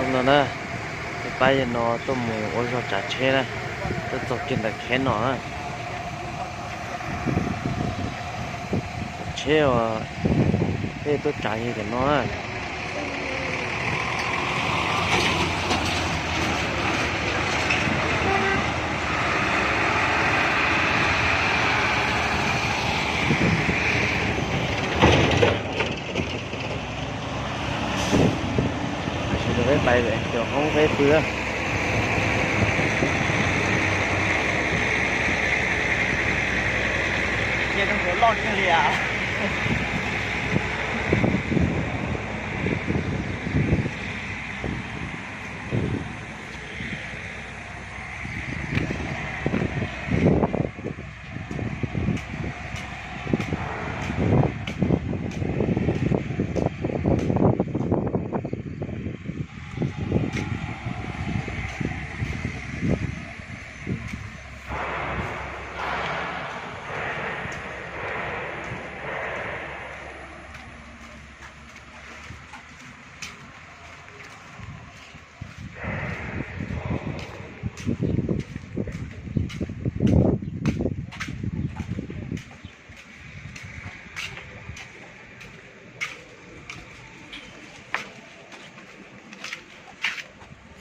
No na, peb pab yawg no tuaj mus ua zog tsav tsheb na, tuaj txog kiag ntawm kheb no na. Tsheb uas peb tuaj tsav yog cov no na. Tam sim no peb pais cov hoob peb pw. Nyias rau hauv loj kiag li as.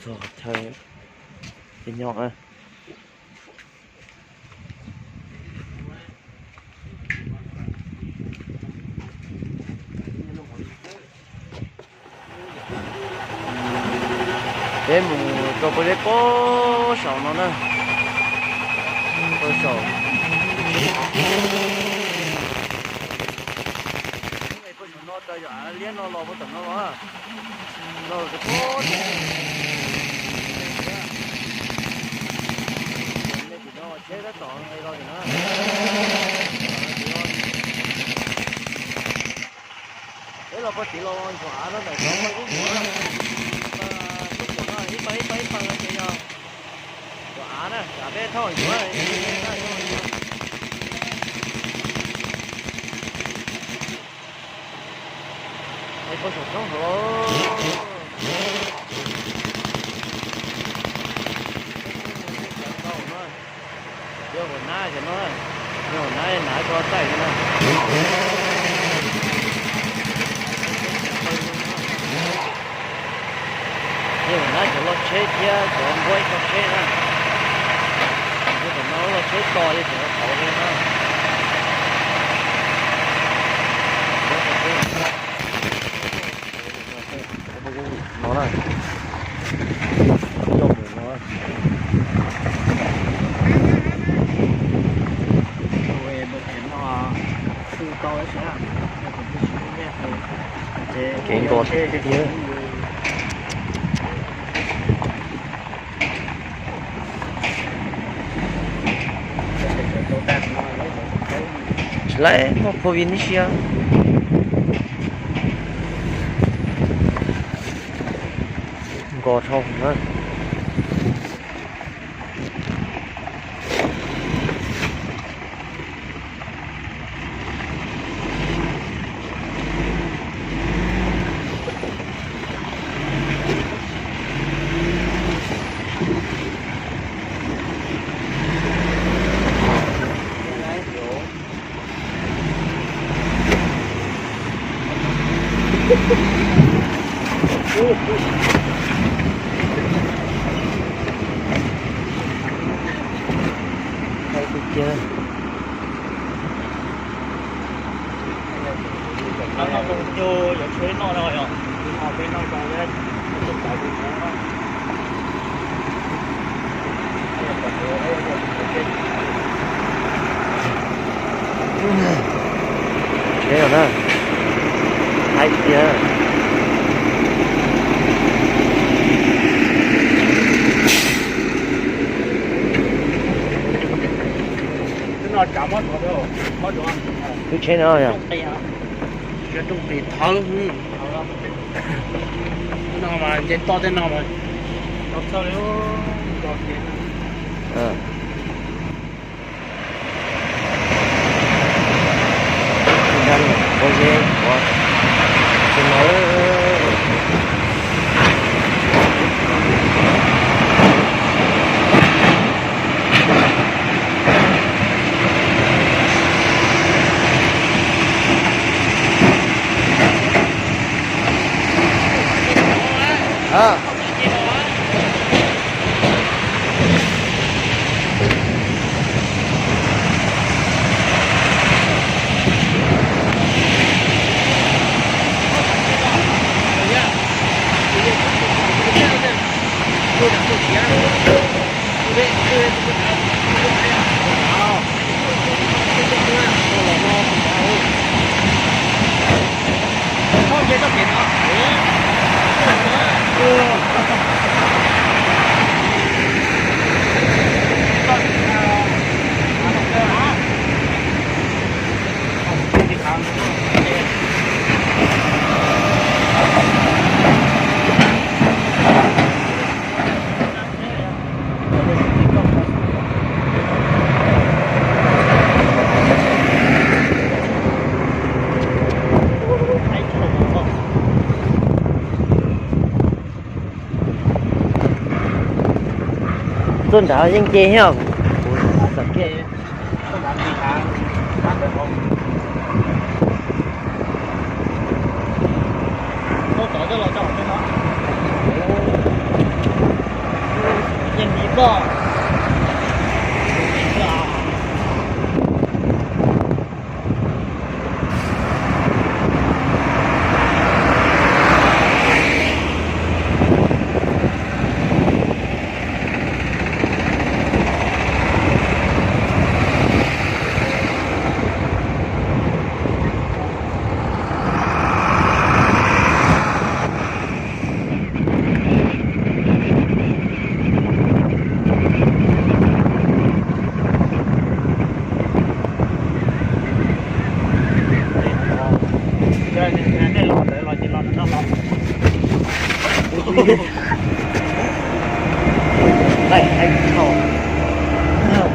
Txog chaw peb nyob na. Peb mus rau pem zeb pem saum no na. Pem saum. Pem saum no rau yog av liab no los puag tom no los. Los rau puag tim no tsheb tab tom los tim no. Peb los puag tim los ntxuav av no ntawm no, ib ntxuav no ib pawg ib pawg ib pawg ces yog ntxuav av na, av peb thauj ntxuav. Puag saum roob hauv. Yog hauv nab ces no, yog hauv nab, nab tso txaij no na. Yog hauv nab cov loj tsheb thiab cov nquab ib co tsheb na. Yog tam no loj tsheb tos li cov qhauv li na. No na, coj mus no. Kev nkaus tiag tiag. Tsis laib muaj covid tib si. Nkaus dhau na. Tsheb na, haib tiag. Lub tsheb no yog rooj pes thawb. No mas nce toj tej no mas. Pob zeb qhuav, ces no, Tuaj nrad yeej nce thiab, kuv xav ke.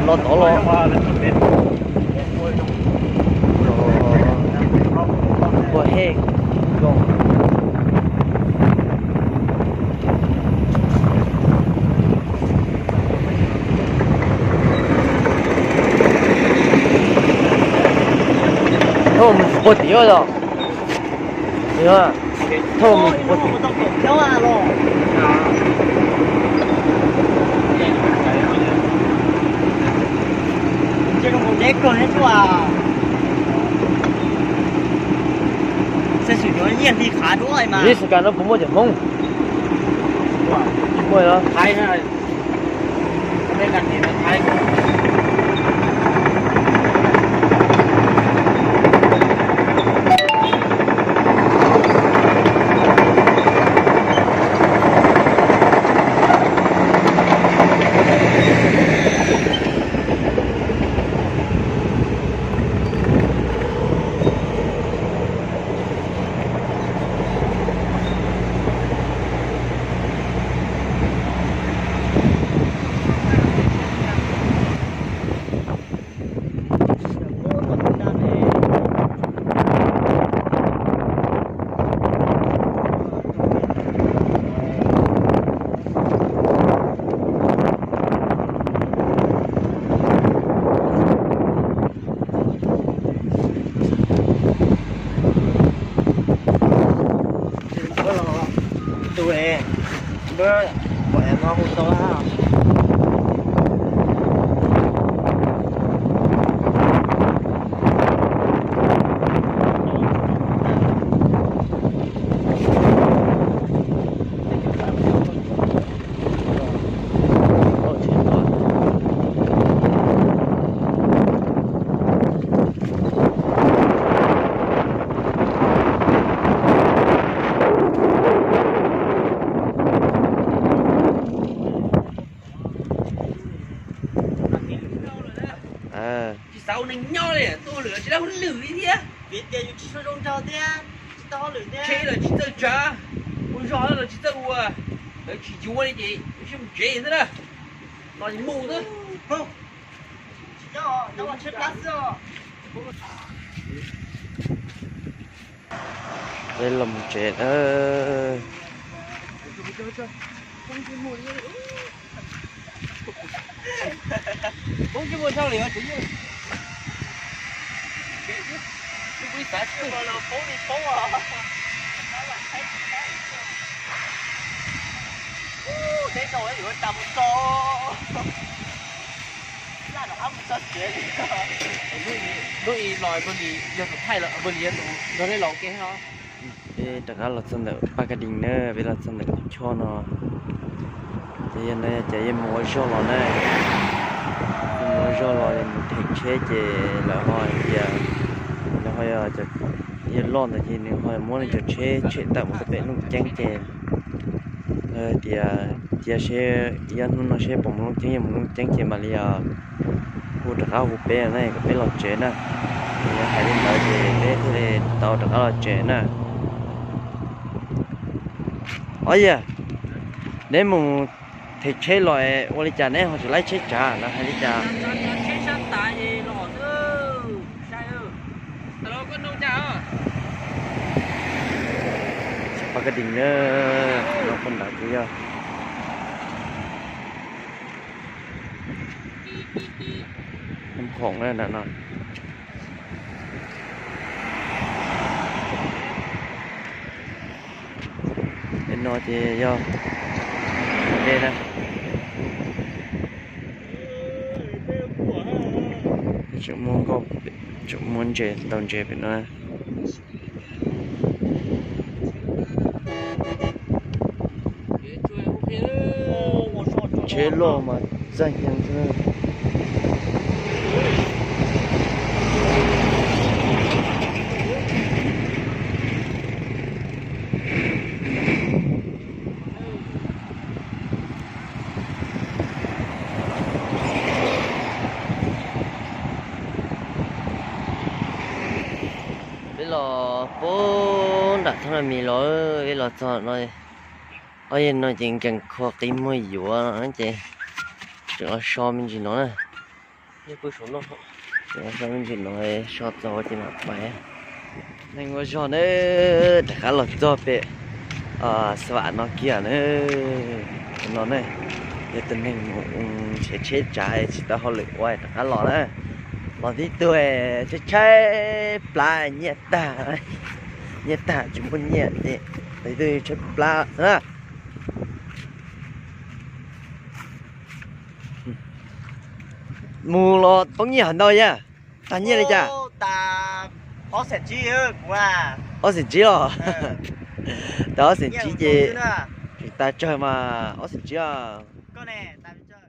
Los tod los. Ua hej. Thauj mus tsis puag tim os. Thauj mus tsis puag tim. Lis kas no puas muaj cov Hmoob? Muaj os. Tus es, npawb, pom es no hu tau. Tsis xav ua neeg nyob li, tuaj hauj lwm tsis tau hauj lwm li thiab. Vim tias yus tsis zoo nraug thiab, tsis tau hauj lwm thiab. Tsheb los tsis txawj tsav, ua zog los tsis txawj ua, lawv tsis yuav li ces mus tsev xwb na. No mus xwb. Peb los mus tsev na. Teb rau yuav tas mus tso, laj rov qab mus tso tsev li. Lub i los npawg Lis yog tus thaij los, npawg Lis yog tus nrog nej los ua ke os. Peb rov qab los txog ntawm Paj Kab Dees na, peb los txog ntawm lub choj no. Ces yog no ces yeej mus ua zog los na, yeej mus ua zog los mus them tsheb ces lawv ho hais tias, lawv ho yog, yawg loj ntawd ces nws ho muab nws cov tsheb tshem tawm mus rau pem Looj Ceeb ces lawv tias cia seb ib ob hnub no seb puas mus Looj Ceeb, yog mus Looj Ceeb ces mam li hu rov qab hu peb na kom peb los tsev na. Ces yog hais li ntawd ces peb thiaj li tau rov qab los tsev na. Ob yawg, neb mus them tsheb los ua li cas neb ho tsis laib tsheb tsav lawv hais li cas? Paj Kab Dees na, no poj nrad ces yog khoom na no. Pem no ces yog dej na. Tseem muaj nkoj, tseem muaj ntses, ntaus ntses pem no. Tsheb loj mas txaij heev xwb. Peb los puag nram Thoob Naj Mis los, peb los txog no, ob yawg no ces nkees khua qi muag yuav ces tseem los so me ntsis no na. Tseem los so me ntsis no, so txog ces mam pais. Neeg ua zog na, rov qab los txog pem Xav Vam no kiag na. No ne, yog tus neeg mus nrhiav tsheb tsav tsis tau hauj lwm ua rov qab los na. Los tib tug tshaib tshaib plab nyiaj tag, nyiaj tag tsis muaj nyiaj ces los tib tug tshaib plab na. Mus los poob nyiaj hov ntau yag. Tag nyiaj li cas? Ob xeem tsib los? Tag ob xeem tsib ces tseem tas tsawg mas ob xeem tsib os.